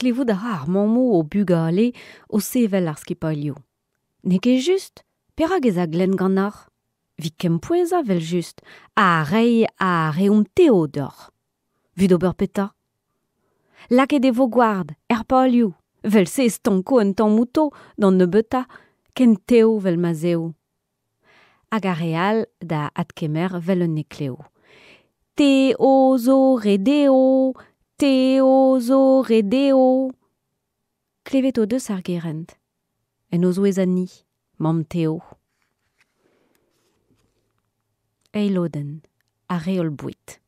Klevout a ra ar mammoù o bugale o sevel ar skipailhoù. N'eo ket just? Perak ez a Glenn ganeoc'h? 'Vit kempouezañ 'vel-just ha reiñ ar reomp Teo deoc'h. 'Vit ober petra? Lakaet e vo gward er palioù, 'vel-se e stanko un tamm outo, d'an nebeutañ, ken tev 'vel ma 'z eo. Hag ar re all da adkemer 'vel un heklev. Teo zo re deo, Teo zo re deo. Klevet o deus ar gerent. En o zouez ha ni, mamm Teo. Eil lodenn, ar reol boued.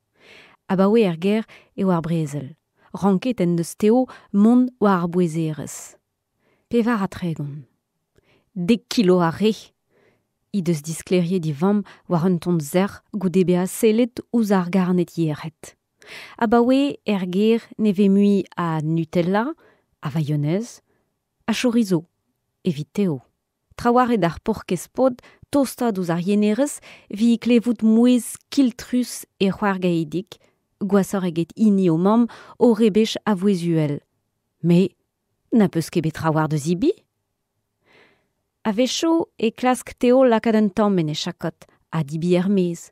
Abaoe er gêr eo ar brezel. Ranket en deus Teo mont war ar bouezerezh. 34. Dek kilo a re he deus disklêriet e vamm war un ton sec'h goude bezañ sellet ouzh ar garned yec'hed. Abaoe er gêr ne vez mui a Nutella, a vaionez, a chorizo evit Teo. Trawalc'h eo d'ar paourkaezh paotr tostaat ouzh ar yenerez evit klevout mouezh skiltrus e c'hoar Gaedig, gwashoc'h eget hini o mamm o rebech a vouezh uhel. Me na peus ket bet trawalc'h da zebriñ? A-wechoù e klask Teo lakaat un tamm en e chakod ha debriñ er-maez,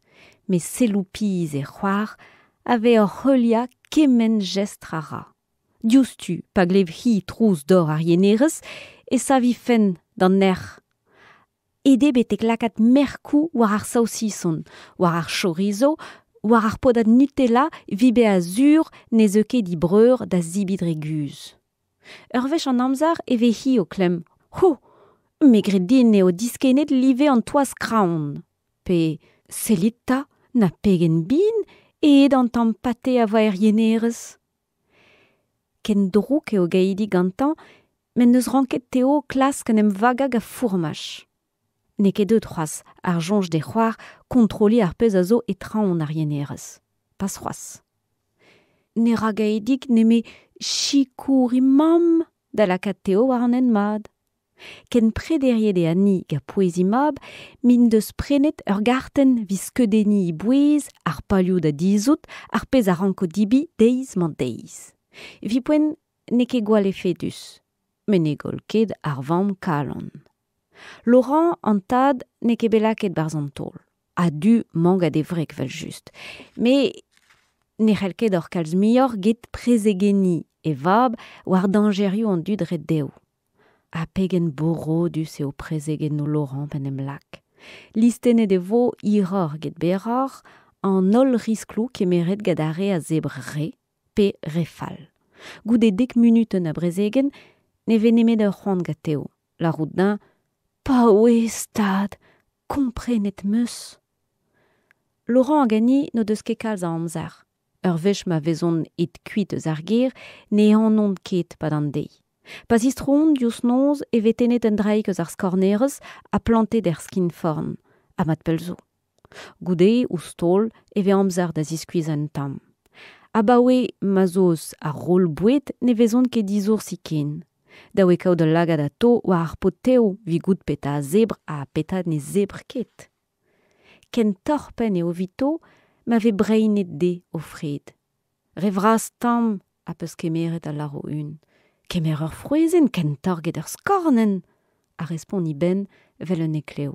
met selloù pizh e c'hoar a vez oc'h heuliañ kement jestr a ra. Diouzhtu, pa glev-hi trouz dor ar yenerez, e sav he fenn d'an nec'h. Aet eo betek lakaat merkoù war ar saosison, war ar chorizo, war ar podad Nutella evit bezañ sur ne zeu ket he breur da zebriñ dre guzh. Ur wech an amzer e vez-hi o klemm Ho! Me 'gred din eo diskennet live an toaz kraoñ. Pe sellit 'ta na pegen bihan eo an tamm pate a voa er yenerez. Ken drouk eo Gaidi gantañ m'en deus ranket Teo klask en em vagañ gant fourmaj. N'eo ket deuet c'hoazh ar soñj d'e c'hoar kontrolliñ ar pezh a zo e traoñ ar yenerez. Pas c'hoazh. Ne ra Gaedig nemet sikour he mamm da lakaat Teo war an hent mat. Ken prederiet eo Annie gant pouez he mab m'en deus prenet ur gartenn evit skeudenniñ e bouez, ar palioù da dizhout, ar pezh a ranko debriñ deiz-mañ-deiz. Evit poent n'eo ket gwall efedus, met ne goll ket ar vamm kalon. Laurent, an tad, n'eo ket bet lakaet 'barzh an taol. A-du 'mañ gant e wreg 'vel-just. Met ne c'hell ket hor kalz muioc'h get prezegenniñ e vab war dañjerioù an dud ret dezho. Ha pegen borodus eo prezegennoù Laurent p'en em lak. Listennet e vo hiroc'h get berroc'h an holl riskloù kemeret gant ar re a zebr re pe re fall. Goude dek munutenn a brezegenn ne vez nemet ur c'hoant ganto. Lârout din Paouez, tad, komprenet 'm eus. Laurent hag Annie n'o deus ket kalz a amzer. Ur wech ma vezont aet kuit eus ar gêr ne ehanont ket 'pad an deiz. Pa zistroont diouzh noz e vez tennet un draig eus ar skornerez ha plantet er skinforn, ha mat pell zo. Goude, ouzh taol, e vez amzer da ziskuizhañ un tamm. Abaoe ma 'z eus ar roll-boued ne vezont ket disoursi ken. Dav eo kaout ul lagad atao war ar paotr-tev evit goût petra a zebr ha petra ne zebr ket. Ken torr-penn eo evito ma vez breinet dezhe o fred. Re vras tamm ha peus kemeret a lâro un. Kemer ur frouezhenn kentoc'h 'get ur skornenn, a respont he benn 'vel un heklev.